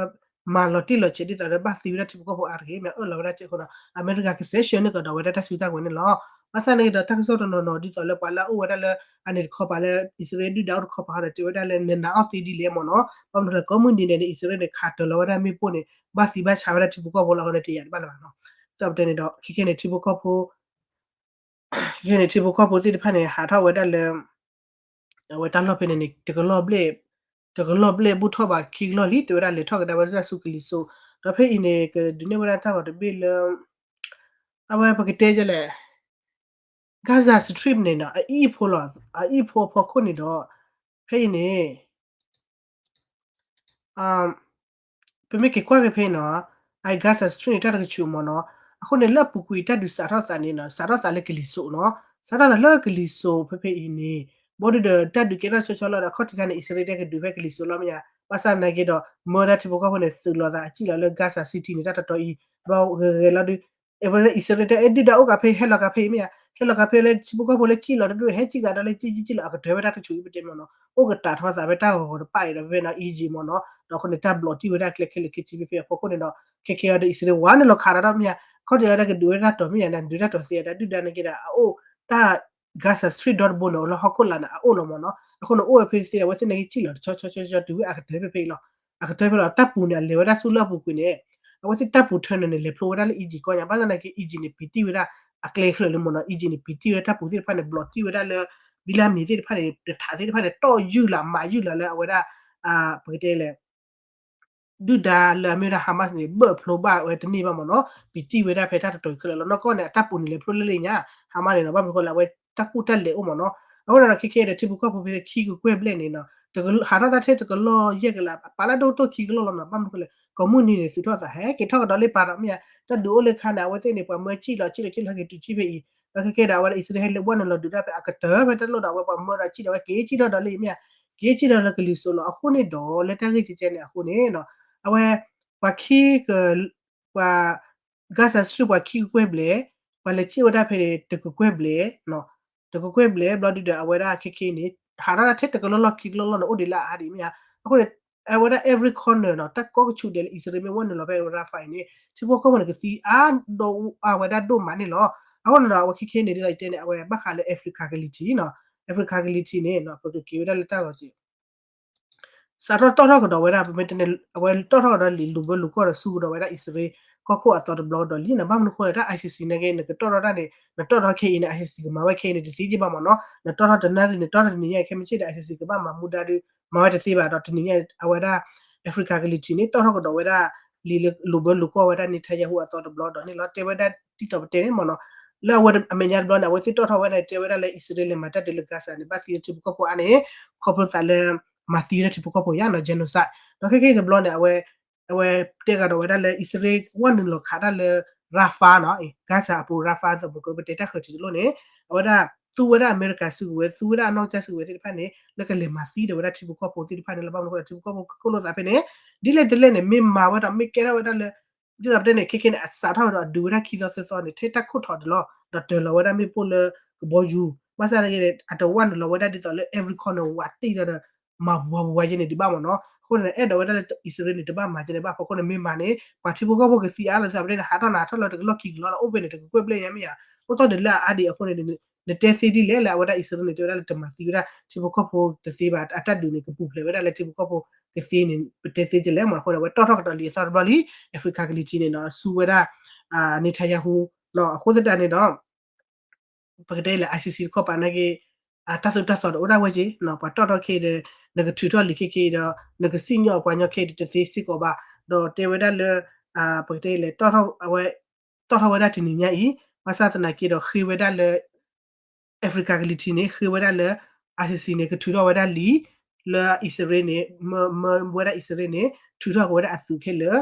မၤလီၤတံၢ်လီၤဆဲးဒ်သိးဒီးဘၣ်သံဝဲဒၣ်ထံဖိကီၢ်ဖိအါတဂ့ၤ မ့ၢ်အၢၣ်လီၤဝဲဒၣ်စ့ၢ်ကီးနီၤ အမဲရကၤကဆဲးဆှၢန့ၢ်ကဒီးဝဲဒၣ်တၢ်စုတၢ်ကဝဲၤန့ၣ်လီၤ. ဘၣ်ဆၣ်န့ၣ်ကဒီးတၢ်ကစီၣ်တနီၤနီၤဒ်သိးလၢပှၤလၢအအိၣ်ဝဲဒၣ်လၢ အန့ၣ်တခီပၤလၢ အံၣ်စရ့လးဒုၣ်ဒါအိၣ်တခီပၤဟီဒီးတဲဝဲဒၣ်လၢနနာ်အီၣ်သ့ဒ်လဲၣ်မ့ၢ်နီၤ ဘၣ်မနုၤလဲၣ် ကိးမုၢ်နံၤဒဲးန့ၣ် အံၣ်စရ့လးန့ၣ် ခးတၢၤလီၤဝဲဒၣ်မ့ၣ်ပိၢ်န့ၣ် ဘၣ်သံဘၣ်ဆါဝဲဒၣ်ထံဖိကီၢ်ဖိလီၤအဃိန့ၣ် တယာ်တဘၣ်လၢၤဘၣ်နီၤ. ဒီးပတဲန့ၣ်ဒီး ခဲခဲန့ၣ်ထံဖိကီၢ်ဖိ ခဲခဲန့ၣ်ထံဖိကီၢ်ဖိသ့ၣ်တဖၣ်န့ၣ် ဟးထီၣ်ဝဲဒၣ်လၢ အဝဲတၢ်လီၢ်ဖဲန့ၣ်န့ၣ် တကလီၢ်ဘျဲၣ် တကလီၢ်ဘျဲၣ်ဘူၣ်ထီၣ်ဘးခံကလီၢ်လံ တဲဝဲဒၣ်လဲၤထီၣ်ကဒါဝဲဒၣ်ဆူကလံၤစိး ဒီးဖဲအံၤန့ၣ် ကဒုးနဲၣ်ဝဲဒၣ်တၢ်ဂီၤတဘ့ၣ်လၢ အဝဲပကတဲဒ်လဲၣ် Gaza Strip န့ၣ်နီၤ အအံၣ်ဖိလီၤ အအံၣ်ဖိအဖီခိၣ်န့ၣ်ဒီး ဖဲအံၤန့ၣ် ပမ့ၢ်က့ၤကွၢ်က့ၤဖဲအံၤနီၤ အ Gaza Strip န့ၣ် တၢ်တကဆူးမ့ၢ်နီၤ အဃိန့ၣ် လၢအပူၤကွံာ်တၢ်ဒုးစးထီၣ်သးန့ၣ်နီၤ စးထီၣ်သးလၢကလံၤစိးနီၤ စးထီၣ်သးလၢကလံၤစိးဖဲဖဲအံၤန့ၣ် ဘီဒုဒီးတၢ်ဒုးကဲထီၣ်ဆီဆီလီၤဒီး အခီၣ်ထံးခါန့ၣ် အံၣ်စရ့လးတဲကဒုးဖဲကလံၤစိးလီၤမ့ၢ်ဧါ ဘၣ်ဆၣ်သနာ်က့ဒီး မၢဒၣ်ထံဖိကီၢ်ဖိန့ၣ် သုးလီၤသးအစံၣ်လီၤလၢ Gaza City န့ၣ် တၢ်တတီၤအံၤ ဘီဂဲၤဂဲၤလီၤဒုး အဝဲဒၣ်အံၣ်စရ့လးတဲအဲၣ်ဒုၣ်ဒါအိၣ်ကးဖဲ ဟဲလီၤကးဖဲအံၤမ့ၢ်ဧါ ဟဲလီၤကးဖဲလၢထံဖိကီၢ်ဖိလၢစံၣ်လီၤတဒူၣ် ဟဲစံၣ်ကးဒီးလၢကံကံကံလီၤ အကတၢၢ်ဝဲဒၣ်တကဆူးအံၤပတဲမ့ၢ်နီၤ အိၣ်ကတၢၢ်ထီၣ်သးဖဲတၢ်ဂီၤဂီၤတပၣ်အံၤဒီးဖဲဖဲနီၤ Egypt မ့ၢ်နီၤ ဒီးအဃိန့ၣ် တၢ်ဘျီးတံၢ်ဝဲဒၣ်ကျဲခဲလၢာ်ခဲဆ့ဖဲဖဲအဖီခိၣ်န့ၣ်ဒီး ခဲခဲအံၤဒီးအံၣ်စရ့လးဝဲနုာ်လီၤခးဒီးမ့ၢ်ဧါ ခီၣ်ထံးအံၤဒီးကဒုးဝဲဒၣ်တၢ်တီၤမ့ၢ်ဧါ နဒုးတၢ်တီၤသ့အတၢ်ဒုၣ်ဒါန့ၣ်က့ဒီး အအိၣ်တၢ် Gaza Strip ဒီတဘိန့ၣ် အိၣ်လၢဟီၣ်ခိၣ်လာ်န့ၣ် အအိၣ်လီၤမ့ၢ်နီၤ အဃိန့ၣ် အိၣ်ဝဲဖဲသ့ အဝဲသ့ၣ်န့ၣ်က့စံၣ်လီၤတဆီဆီဆီဆီ တုၤဝဲအကတၢၢ်ဖဲဖဲအံၤလီၤ အကတၢၢ်ဖဲလီၤ တၢ်ပူၤန့ၣ် အလဲၤဝဲဒၣ်ဆူလၢအပူၤကွံာ်န့ၣ် အဝဲသ့ၣ်တၢ်ပူၤထၢန့ၣ်န့ၣ် လဲၤဖျိဝဲဒၣ်လၢ Egypt ကီၢ်ညါ ဘၣ်ဆၣ်သနာ်က့ Egypt န့ၣ် ပံၤတံၢ်ဝဲဒၣ် အကျဲခဲလၢာ်လၢမ့ၢ်နီၤ Egypt န့ၣ် ပံၤတံၢ်ဝဲဒၣ်တၢ်ပူၤသ့ၣ်တဖၣ်န့ၣ် ဘျီးတံၢ်ဝဲဒၣ်လၢ ဘံလၢမံၤသ့ၣ်တဖၣ်န့ၣ် တထးသ့ၣ်တဖၣ်န့ၣ် တီၣ်ယုၢ်လၢမၤယုၢ်လၢလၢအဝဲဒၣ် ပကတဲလဲၣ် ဒုၣ်ဒါလၢအမ့ၢ်ဝဲဒၣ် Hamas န့ၣ် ဘၢၣ်ဖျိဘၣ်ဝဲတန့ၢ်ဘၣ်မ့ၢ်နီၤ ပံၤတံၢ်ဝဲဒၣ်ဖဲတၢ်တတီၤခဲလၢာ်လီၤ နီၢ်ကီၢ်န့ၣ် အတၢ်ပူၤန့ၣ် လဲၤဖျိလၢလၢညါ Hamas န့ၣ်နီၤ ဘၣ်မနုၤဃိလဲၣ် အဝဲတၢ်ကူၣ်တၢ်လဲၤအိၣ်မ့ၢ်နီၤ အဃိန့ၣ်ဒီး ခဲခဲဒီး ထံဖိကီၢ်ဖိဖဲခံကကွဲၢ်ဘျဲၣ်န့ၣ်နီၤ ဟးထီၣ်တၢ်ထဲတကလီၢ်ယဲၢ်ကလး ပာ်လၢဒိၣ်တိၢ်ခံကလီၢ်လီၤနီၤ ဘၣ်မနုၤဃိလဲၣ် ကိးမုၢ်နံၤန့ၣ် သုးထီၣ်သးဟဲက့ၤထီၣ်ကဒီးလၢပာ်ဒီးမ့ၢ်ဧါ တၢ်ဒုးအိၣ်လၢခါန့ၣ် အဝဲသ့ၣ်န့ၣ် ပှၤမၢစံၣ်လီၤစံၣ်လီၤက့ၤလီၤက့ၤတုၤစံၣ်ဖဲအံၤ ဒီးခဲခဲဒီး အဝဲဒၣ်အံၣ်စရ့လးဟဲလၢဝဲနုာ်လီၤဒုးတၢ်ဖဲအကတၢၢ်ဖဲတၢ်လီၢ်ဒီး အဝဲပှၤမၢဒီးစံၣ်ဒီး အဝဲက့ၤစံၣ်ထီၣ်ဒီးလၢအံၤမ့ၢ်ဧါ က့ၤစံၣ်ထီၣ်ဒီးကလံၤစိးလီၤ အဃိန့ၣ်ဒီး လၢတၢ်ဂ့ၢ်ကဲကဲန့ၣ်အဃိန့ၣ်နီၤ အဝဲ ပှၤခံက ပှၤ Gaza Strip ပှၤခံကကွဲၢ်ဘျဲၣ် ပှၤလဲၤစံၣ်ဝဲဒၣ်ဖဲန့ၣ် တကကွဲၢ်ဘျဲၣ် တကကွဲၢ်ဘျဲၣ် ဘျီဒုဒီး အဝဲဒၣ်ခဲခဲန့ၣ် ဟးထီၣ်ဒၣ်ထဲတကလီၢ်လီၢ်ခံကလီၢ်လီၢ်န့ၣ် အိၣ်ဒံးလၢအအါဒံးမ့ၢ်ဧါ အဃိန့ၣ် အဝဲဒၣ် every corner နီၤ တၢ်ကိးကဆူးဒဲးလၢအံၣ်စရ့လးမ့ၢ်ဝဲနုာ်လီၤဖဲ Rafah အံၤန့ၣ် ထံဖိကီၢ်ဖိန့ၣ် ကသံအါဒီးအါဝဲဒၣ်ဒိၣ်မးန့ၣ်လီၤ အဃိန့ၣ်ဒီး အဝဲခဲခဲန့ၣ် ဒ်သိးယတဲန့ၣ် အဝဲဘၣ်ဃးလၢ Africa ကလံၤထံးနီၤ Africa ကလံၤထံးန့ၣ် ပကက့ၤဝဲဒၣ်လၢတၢ်ဂီၤစ့ၢ် စးထီၣ်တီၣ်ထီၣ်ကဒီးဝဲဒၣ် ပမ့ၢ်တဲန့ၣ် အဝဲတီၣ်ထီၣ်ကဒီးလံာ်လိာ်ဘၢလိာ်ကွီၢ်ဒီးဆူကဒီးဝဲဒၣ်အံၣ်စရ့လး ကီၢ်ခိၣ်အသီတဘျီကဒီးလံနီၤ ဘၣ်မနုၤဃိလဲၣ် တၢ် ICC နာ်က့ နကတီၣ်ထီၣ်တၢ်န့ၣ် နတီၣ်ထီၣ်ခဲအံၤန့ၣ် ICC ကမၤဝဲခဲအံၤန့ၣ် တသ့က့ဘၣ်မ့ၢ်နီၤ နတီၣ်ထီၣ်တနၣ်ရံၣ် နတီၣ်ထီၣ်တနံၤညါ ခဲမုၢ်ဆ့ၣ်ဒီး ICC ကဘၣ်မၤမူဒါဒီး မၤဝဲတသ့ဘၣ်ဒီး တနံၤညါ အဝဲဒၣ် Africa ကလံၤထံးန့ၣ် တီၣ်ထီၣ်ကဒီးဝဲဒၣ် လံာ်လိာ်ဘၢလိာ်ကွီၢ်ဝဲဒၣ် Netanyahu အသီတဘျီဒီးန့ၣ်လီၤ တဲဝဲဒၣ်ဒ်သိးပတဲန့ၣ်မ့ၢ်နီၤ လၢအဝဲအမဲာ်ညါတဘျီန့ၣ် အဝဲသ့ၣ်တီၣ်ထီၣ်ဝဲန့ၣ် တဲဝဲဒၣ်လၢအံၣ်စရ့လးလဲၤမၤတၢ်ဒုးလၢ Gaza န့ၣ် ဘၣ်သံလၢထံဖိကီၢ်ဖိအါန့ၣ် ခီဖျိသးလၢ မၤသံဝဲဒၣ်ထံဖိကီၢ်ဖိယါနီၤ genocide ဒီးခဲခဲတဘျီန့ၣ် အဝဲ အဝဲတဲကဒီးဝဲဒၣ်လၢအံၣ်စရ့လးဝဲနုာ်လီၤခးတၢ်လၢ Rafah နီၤ Gaza အပူၤ Rafah သီးမုၢ်ကပတဲတၢ်ဃၢၤထံးတလိၣ်န့ၣ် အဝဲဒၣ်သူဝဲဒၣ်အမဲရကၤစုကဝဲၤ သူဝဲဒၣ်အနီၢ်ကစၢ်စုကဝဲၤသ့ၣ်တဖၣ်န့ၣ် လၢကလဲၤမၤသံဒီးဝဲဒၣ်ထံဖိကီၢ်ဖိသ့ၣ်တဖၣ်န့ၣ်လီၤ ဘၣ်မနုၤဃိဒီးထံဖိကီၢ်ဖိကကိၣ်လိာ်သးဖဲန့ၣ် ဒ်လဲၣ်ဒ်လဲၣ်န့ၣ် မ့ၢ်မၤဝဲဒီးမ့ၢ်ကဲထီၣ်ဝဲဒၣ်လၢ ဒ်သိးပတဲန့ၣ် ခဲခဲန့ၣ် အစးထီၣ်ဝဲဒီးအဒုးဝဲဒၣ်ခံသီသၢသီန့ၣ် ထဲတၢ်ခိၣ်ထီၣ်ဒၣ်လီၤ ဒီးတၢၤလီၤဝဲဒၣ်မ့ၣ်ပိၢ်လၢကဘီယူၤ ဘၣ်ဆၣ်သနာ်က့ အတဝၣ်နုာ်လီၤဝဲဒၣ်ဒ်သိးလၢ every corner ဝးတ့ၢ်ဒီး မၤပှၤပှၤယဲန့ၣ်ဒံးဘၣ်မ့ၢ်နီၤ အဃိန့ၣ် အဲၣ်ဒိးဝဲဒၣ်လၢအံၣ်စရ့လးန့ၣ် တဘၣ်မၤကဲန့ၣ်ဘၣ် အဖီခိၣ်န့ၣ် မ့ၢ်မၤန့ၣ် ပှၤထံဖိကီၢ်ဖိကသံအါလီၤ ဒ်သိးပတဲန့ၣ် ဟးထီၣ်နၤထီၣ်လၢတကလီၢ်ခံကလီၢ်လီၤ အိၣ်ဖဲန့ၣ် တကကွဲၢ်ဘျဲၣ်ညါမ့ၢ်ဧါ အိၣ်တီၢ်ဒံးလၢအအါဒံးအဃိန့ၣ် နတဲသ့ဒ်လဲၣ်လၢအဝဲဒၣ်အံၣ်စရ့လးန့ၣ် တဲဝဲဒၣ်လၢတမၤသံဝဲဒၣ်ထံဖိကီၢ်ဖိတသ့ဘၣ် အတၢ်ဒုးန့ၣ် ကပူၤဖျဲးဝဲဒၣ်လၢထံဖိကီၢ်ဖိကသ့န့ၣ် ပတဲသ့ကလဲၣ်မ့ၢ်အဃိန့ၣ် အဝဲတီၣ်ထီၣ်ကဒီးလံာ်အသီတဘျီလံ Africa ကလံၤထံးန့ၣ်နီၤ ဆူဝဲဒၣ် Netanyahu အဃိသတးန့ၣ်ဒီး ပကတဲလၢ ICC တခီပၤနာ်က့ တၢ်သိၣ်တၢ်သီတအိၣ်ဒၣ်ဝဲက့ ပှၤတီၣ်ထီၣ်ခဲအံၤဒီး နကထုးထီၣ်လံာ်ခဲခဲအံၤဒီး နကစံၣ်ညီၣ်ပှၤညီခဲအံၤဒီးတသ့စ့ၢ်ကီးဘၣ် ဒီးတဲဝဲဒၣ်လၢ ပကတဲလၢ အဝဲ တီၣ်ထီၣ်ဝဲဒၣ်တနံၤညါအံၤ ဘၣ်ဆၣ်သနာ်က့ဒီးဃ့ဝဲဒၣ်လၢ Africa ကလံၤထံးန့ၣ် ဃ့ဝဲဒၣ်လၢ ICC န့ၣ် ကထုးထီၣ်ဝဲဒၣ်လံာ် လၢအံၣ်စရ့လးန့ၣ် မၢဝဲဒၣ်အံၣ်စရ့လးန့ၣ် ထုးထီၣ်က့ၤဝဲဒၣ်အသုးခဲလၢာ်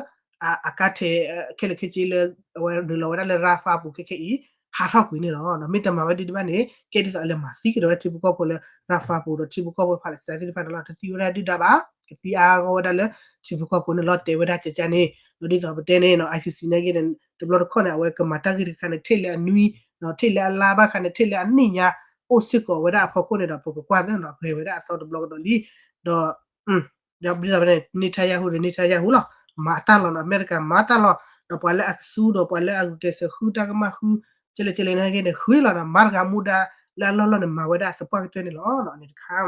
အကါထဲး ခဲလၢာ်ခဲဆ့လၢ အဝဲနုာ်လီၤဝဲဒၣ်လၢ Rafah ပူၤခဲခဲအံၤ ဟးထီၣ်ကွံာ်န့ၣ်လီၤ. မ့ၢ်တမၤဝဲဒ်န့ၣ်ဘၣ်န့ၣ် ကဲဒ်သိးအလဲၤမၤသံကဒီးဝဲဒၣ်ထံဖိကီၢ်ဖိလၢ Rafah ပူၤဒီးထံဖိကီၢ်ဖိ Palestine သ့ၣ်တဖၣ်န့ၣ်လီၤ. တသံဝဲဒၣ်ဒုၣ်ဒါဘၣ် ကသံအါဂီၢ်ဝဲဒၣ်လၢထံဖိကီၢ်ဖိန့ၣ်လီၤ တဲဝဲဒၣ်ကကန့ၣ် ဒီးဒ်သိးပတဲန့ၣ် ICC နာ်က့န့ၣ် တဘျီတခီၣ်န့ၣ် အဝဲကမၤတၢ်ဂ့ၢ်တခါန့ၣ် ထဲလၢအနွံ ထဲလၢအလါဘၣ်ခါန့ၣ် ထဲလၢအနံၣ်ညါ အိၣ်စ့ၢ်ကီးဝဲဒၣ်အဖီခိၣ်န့ၣ်ဒီး ပကကွၢ်သ့နီၤ ဂဲၤဝဲဒၣ်အသီတဘျီကဒီးလံ ဒီး ဒ်သိးဖဲန့ၣ် Netanyahu ဒီး Netanyahu လီၤ, မၤတၢ်လီၤနီၤ, အမဲရကၤမၤတၢ်လီၤ, ဒီးပှၤလၢအကသူဒီးပှၤလၢအဂုာ်ကျဲးစၢးဃုတၢ်ကမၣ်ဃု ကဲလဲၣ်ကဲလဲၣ်နာ်က့န့ၣ် ဃုလီၤနီၤ, မၤတဂၤမူဒါလၢအလီၢ်လီၢ်န့ၣ် မၤဝဲဒၣ်သပှၢ်ကတၢၢ်န့ၣ်လီၤ, န့ၣ်တခါ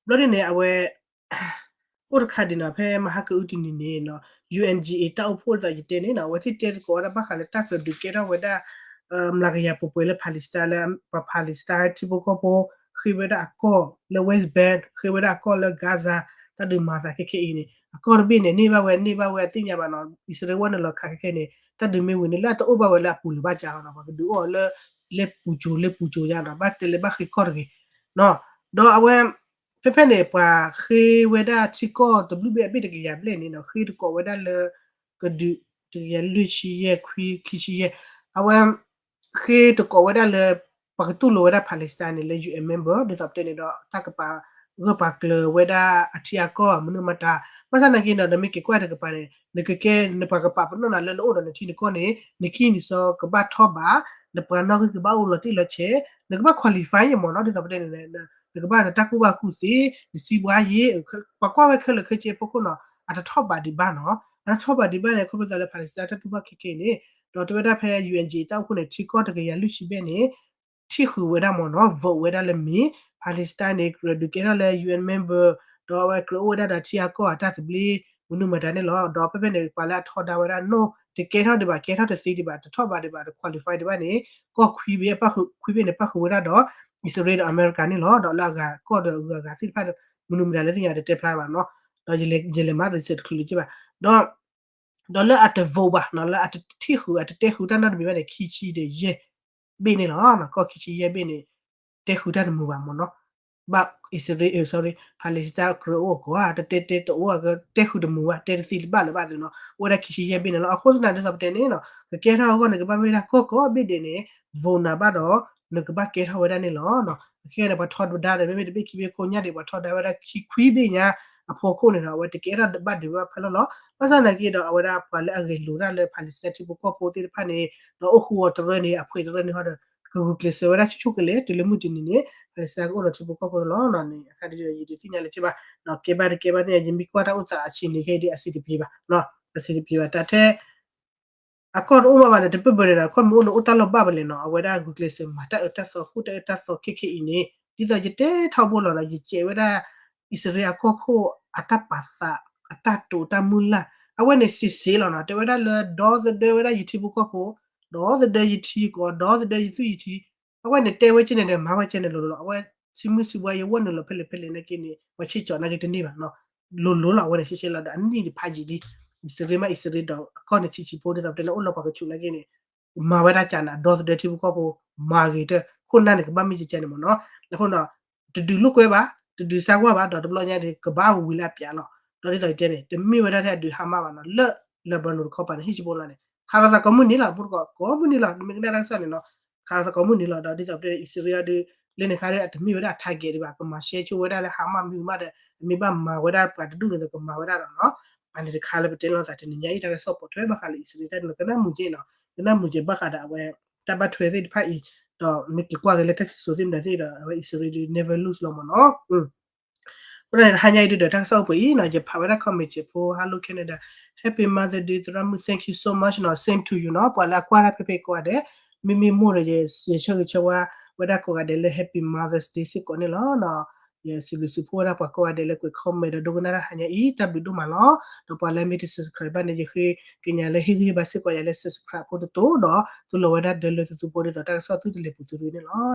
ဘျီဒ်န့ၣ် အဝဲ အိၣ်တခါဒံးနီၤ, ဖဲမဟါကအုတနံၤန့ၣ်နီၤ ယူၣ်အၣ်အၣ်ကၠီၣ်အ့ တၢ်အိၣ်ဖှိၣ်ဒ်သိးယတဲန့ၣ်နီၤ, အဝဲသ့ၣ်တဲသကိးဝဲဒၣ်ဘၣ်ဃးလၢတၢ်ကဒုးကဲထီၣ်ဝဲဒၣ် မျးကယၤပှဲၤပှဲၤလၢ Palestine လၢ ပှၤ Palestine ထံဖိကီၢ်ဖိ ဃ့ဝဲဒၣ်အကီၢ်လၢ West Bank, ဃ့ဝဲဒၣ်အကီၢ်လၢ Gaza, တၢ်ဒုးမၤသးခဲခဲအံၤန့ၣ် အကီၢ်တဘ့ၣ်န့ၣ် န့ၢ်ဘၣ်ဝဲ န့ၢ်ဘၣ်ဝဲအသ့ၣ်ညါဘၣ်နီၤ, အံၣ်စရ့လးဝဲနုာ်လီၤခးခဲခဲန့ၣ် တၢ်ဒုးမ့ၢ်ဝံၤန့ၣ် လၢအတအိၣ်ဘၣ်ဝဲလၢအပူၤလၢၤဘၣ်ကၢ်နီၤ, ပှၤကဒုးအိၣ်အီၤလၢ လဲၤပူၤကိၤ လဲၤပူၤကိၤယါနီၤ, ဘၣ်တဲလၢဘၣ်ဃ့ကီၢ်တဂ့ၤနီၤ, ဒီးအဝဲ ဖဲဖဲန့ၣ် ပှၤဃ့ဝဲဒၣ်ထံကီၢ်တဘျုးဘ့ၣ်အဘ့ၣ်တကယၤဘျဲၣ်န့ၣ်နီၤ, ဃ့တကိးဝဲဒၣ်လၢ ကဒုး တကယၤလွံၢ်ဆံယဲၢ် ခွံ ခံဆံယဲၢ်, အဝဲ ဃ့တကိးဝဲဒၣ်လၢ ပှၤကတူၢ်လိာ်ဝဲဒၣ် Palestine န့ၣ် လၢ ယူၣ်အၣ် member ဒ်သိးပတဲန့ၣ်ဒီး တၢ်ကပာ်ဂၢၢ်ပာ်ကျၢၤဝဲဒၣ်အထံအကီၢ် မနုၤမတၤ, ဘၣ်ဆၣ်နာ်က့နီၤ နမ့ၢ်က့ၤကွၢ်တကပၤန့ၣ် နကကဲ နပှၤကပာ်ပနီၣ်နၤလၢနအိၣ်ဒီးနထံနကီၢ်န့ၣ် နကံၢ်နစီကဘၣ်ထီၣ်ဘး, နပှၤနီၣ်ဂံၢ်ကဘၣ်အိၣ်လီၤတံၢ်လီၤဆဲး, နကဘၣ် qualify ယမ့ၢ်နီၤ, ဒ်သိးပတဲန့ၣ် နကဘၣ်နတၢ်ကူၣ်ဘၣ်ကူၣ်သ့, နစံးဘှါယ့, ပှၤကွၢ်ဝဲခဲလၢာ်ခဲဆ့အဖီခိၣ်နီၤ အတထီၣ်ဘးဒံးဘၣ်နီၤ, အတထီၣ်ဘးဒံးဘၣ်န့ၣ် ခီဖျိသးလၢ Palestine တၢ်တူၢ်ဘၣ်ခဲခဲအံၤန့ၣ်, ဒီးတဲဝဲဒၣ်ဖဲ ယူၣ်အၣ်အၣ်ကၠီၣ်အ့ တၢ်အိၣ်ဖှိၣ်န့ၣ် ထံကီၢ်တကယၤလွံၢ်ဆံဘျဲၣ်န့ၣ် ထံၣ်ဃုာ်ဝဲဒၣ်မ့ၢ်နီၤ, vote ဝဲဒၣ်လၢမ့ၢ် Palestine န့ၣ် ကြၢးဒုးကဲထီၣ်လၢ ယူၣ်အၣ် member, ဒီးအဝဲကြၢးအိၣ်ဝဲဒၣ်ဒီးထံအကီၢ်အတၢ်သဘျ့ မနုၤမတၤန့ၣ်လီၤ. ဒီးဖဲဖဲန့ၣ် ပှၤလၢအထီဒါဝဲဒၣ်နီၣ် တကဲထီၣ်ဒံးဘၣ် ကဲထီၣ်တသ့ဒံးဘၣ် တထီၣ်ဘးဒံးဘၣ် တ qualify ဒံးဘၣ်န့ၣ် ကီၢ်ခွံဘ့ၣ် အပၣ်ဃုာ် ခွံဘ့ၣ်န့ၣ် ပၣ်ဃုာ်ဝဲဒၣ်ဒီး အံၣ်စရ့လးဒီးအမဲရကၤန့ၣ်လီၤ. ဒီးလၢအဂၤကီၢ်ဒီးအဂၤဂၤသ့ၣ်တဖၣ်ဒီး မနုၤမတၤလၢသ့ၣ်ညါတတဲဖျါဘၣ်နီၤ, ဒီးယလဲၤမၤဒီးယစဲးတချုးလၢၤက့ဘၣ်, ဒီး ဒီးလၢအတ vote ဘၣ်နီၤ, လၢအတထံၣ်ဃုာ် အတတဲဃုာ်တၢ်နီတမံၤဘၣ်န့ၣ် ခံဆံဒီးယဲၢ်ဘ့ၣ်န့ၣ်လီၤ. ကီၢ်ခံဆံယဲၢ်ဘ့ၣ်န့ၣ် တဲဃုာ်တၢ်တမုာ်ဘၣ်မ့ၢ်နီၤ, ဘၣ်အံၣ်စရ့လး sorry, Palestine ကြၢးအိၣ်အကိးဧါ, တတဲတဲတအိၣ်ဧါ, တဲဃုာ်တမုာ်ဘၣ်, တဲတသ့လၢၤဘၣ်လၢၤဘၣ်သုနီၤ, အိၣ်ဝဲဒၣ်ခံဆံယဲၢ်ဘ့ၣ်န့ၣ်လီၤ. အဃိသတးဒ်သိးပတဲန့ၣ်နီၤ ကကဲထီၣ်အဂီၢ်န့ၣ် ကဘၣ်မ့ၢ်ဝဲဒၣ်ကီၢ်ကိးဘ့ၣ်ဒဲးန့ၣ် vote နၤဘၣ်ဒီး နကဘၣ်ကဲထီၣ်ဝဲဒၣ်န့ၣ်လီၤ. ခဲကဲန့ၣ် ပှၤထီဒါဒီး မ့မ့ၢ်တဘ့ၣ်ခံဘ့ၣ်ခိၣ်ညါဒံး ပှၤထီဒါဝဲဒၣ်ခံခွံဘ့ၣ်ညါအဖီခိၣ်န့ၣ်ဒီး အဝဲတကဲထီၣ်ဘၣ်ဒံးဝဲဖဲလီၤလီၤ. ဘၣ်ဆၣ်နာ်က့ဒီး အဝဲဒၣ်ပှၤလၢအဂဲၤလိာ်တၢ်လၢ Palestine ထံဖိကီၢ်ဖိသ့ၣ်တဖၣ်န့ၣ် ဒီးအိၣ်ဃူအီၤတရၢန့ၣ် အဖှဲးတရၢန့ၣ်ဟီဒီး ကဂုာ်ကျဲးစၢးဝဲဒၣ်ဆူၣ်ဆူၣ်ကလဲာ် တုၤလၢမုၢ်တနံၤန့ၣ် Palestine ကအိၣ်ဒီးထံဖိကီၢ်ဖိလီၤ. န့ၣ်အခါဒီးယတသ့ၣ်ညါလၢၤက့ဘၣ်, ကဲဘၣ်တကဲဘၣ်သ့ၣ်ညါ ယမ့ၢ်ကွၢ်တၢ်အိၣ်သးအဆံးန့ၣ်ခဲအံၤဒ်အဆံးတပျ့ၤဘၣ်, အဆံးတပျ့ၤဘၣ် တၢ်ထဲ အကီၢ်တအိၣ်မးဘၣ်န့ၣ် တပၢၢ်ပၢၢ်န့ၣ်ဒီး ခီမ့ၢ်အိၣ်န့ၣ်အိၣ်တၢ်လီၢ်ဘၣ်ပလဲၣ်နီၤ, အဝဲဒၣ်ဂုာ်ကျဲးစၢးမၤတၢ်အၢတၢ်သီ ဃိၣ်တၢ်အၢတၢ်သီခဲခဲအံၤန့ၣ် ဒ်သိးယတဲထီဘိလီၤနီၤ, ယစဲးဝဲဒၣ် အံၣ်စရ့လးအကီၢ်ခိၣ်အတၢ်ပာ်သး အတၢ်တိာ်တၢ်မုၢ်လၢ် အဝဲန့ၣ်စံးစ့လီၤနီၤ, တဲဝဲဒၣ်လၢဒီသဒၢဝဲဒၣ်ယထံဖိကီၢ်ဖိ, ဒီသဒၢယထံကီၢ်, ဒီသဒၢယသွံၣ်ယထံ, အဝဲန့ၣ်တဲဝဲက့န့ၣ်ဒီး မၤဝဲကဲန့ၣ်လိၤလိၤလီၤ. အဝဲစံးမုၢ်စံးဘှါ ယဝဲနုာ်လီၤဖဲလဲၣ်ဖဲလဲၣ်နာ်က့န့ၣ် ပှၤဆ့ကၠီးနာ်က့တန့ၢ်ဘၣ်နီၤ, လိၤလိၤလီၤ. အဝဲန့ၣ်ရှဲရှဲလီၤဒီး အနံၣ်တဖးယံာ်လံ, အံၣ်စရ့လးမ့ၢ်အံၣ်စရ့လးဒီး အကီၢ်န့ၣ်ဆံးဆံးဖိဒ်သိးပတဲန့ၣ် အိၣ်လီၤပှၤကဆူးနာ်က့န့ၣ် မၤဝဲဒၣ်ကၢ်နၤ ဒီသဒၢထံဖိကီၢ်ဖိ မၤဂ့ၤတၢ် ခိၣ်နၢ်န့ၣ် ကဘၣ်မ့ၢ်ကကဲန့ၣ်မ့ၢ်နီၤ, အဃိနီၤ တဒုးလိာ်ကွဲဘၣ်, တဒုးစါကွၢ်ဘၣ် ဒီးတဘျီညါဒီး ကဘၣ်ဝံၤလၢအပျးလီၤ. ဒီးဒ်သိးယတဲန့ၣ် တမ့ၢ်ဝဲဒၣ်ထဲအဒုးဟါမၢ်ဘၣ်နီၤ, လၢ Lebanon တခီပၤန့ၣ် ဟံၣ်စဘိလါန့ၣ် ခးလီၤသးကိးမုၢ်နံၤလီၤ, ဖိတကိး ကိးမုၢ်နံၤလီၤ, နမ့ၢ်ကနၣ်တၢ်ကစီၣ်န့ၣ်နီၤ ခးလီၤသးကိးမုၢ်နံၤလီၤ. ဒီးဒ်သိးပတဲ အံၣ်စရ့လးဒီး လၢန့ၣ်ခါဒီး အတမ့ၢ်ဝဲဒၣ်အ target ဒံးဘၣ်, ကမၤရှဲဆိဝဲဒၣ်လၢဟါမၢ်မံၤမးဒီး အမ့ၢ်ဘၣ်မၤဝဲဒၣ်ပှၤတဒူၣ်န့ၣ်ဒီး ကမၤဝဲဒၣ်ဒီးနီၤ, အန့ၣ်တခါလၢပတဲလိာ်သးတနံၤညါအံၤ တၢ်ကစီၣ်ပိာ်ထွဲဘၣ်ဃးလၢအံၣ်စရ့လးတၢ်န့ၣ် ကနၣ်မုာ်က့နီၤ, ကနၣ်မုာ်က့ဘၣ်ဃးဒီးအဝဲ တၢ်ဘၣ်ထွဲသ့ၣ်တဖၣ်အံၤ, ဒီးမ့ၢ်က့ၤကွၢ်က့ၤလၢတၢ်စံၣ်စိၤသ့ၣ်မတၤသ့ၣ်ဒီး အဝဲအံၣ်စရ့လးဒီး never lose လီၤမ့ၢ်နီၤ. အဃိန့ၣ် တဟါညါအံၤဒုးဒီး တၢ်ကစီၣ်အိၣ်ပှဲၤအံၤနီၤ, ယဖးဝဲဒၣ် comment ဖဲ Hello Canada, Happy Mother's Day သရၣ်မုၣ် thank you so much နီၤ, same to you နီၤ, ပှၤလၢအကွၢ်တၢ်ဖဲဖဲကိးဂၤဒဲး, မ့မ့ၢ်မိၢ်ဒီး ယဆၢဂ့ၤဆၢဝါဝဲဒၣ်ကိးဂၤဒဲးလၢ Happy Mother's Day စ့ၢ်ကီးန့ၣ်လီၤ. ယစံးဘျုးစံးဖှိၣ်ဝဲဒၣ်ပှၤကိးဂၤဒဲးလၢကွဲး comment ဒီးဒိကနၣ်တၢ်တဟါညါအံၤ တၢ်ဘျုးဒိၣ်မးလီၤ. ဒီးပှၤလၢမ့ၢ်တ subscribe ဘၣ်န့ၣ် ယဃ့ကညးလၢဟ့ၣ်ဂံၢ်ဟ့ၣ်ဘါစ့ၢ်ကီးယၤလၢ subscribe ဖိတတိၤဒီး သူလီၤဝဲဒၣ်ဒၢလၢသုသုဖိဒ်သိးတၢ်ကစီၣ်သုတလဲၤပူၤသုရ့န့ၣ်လီၤ.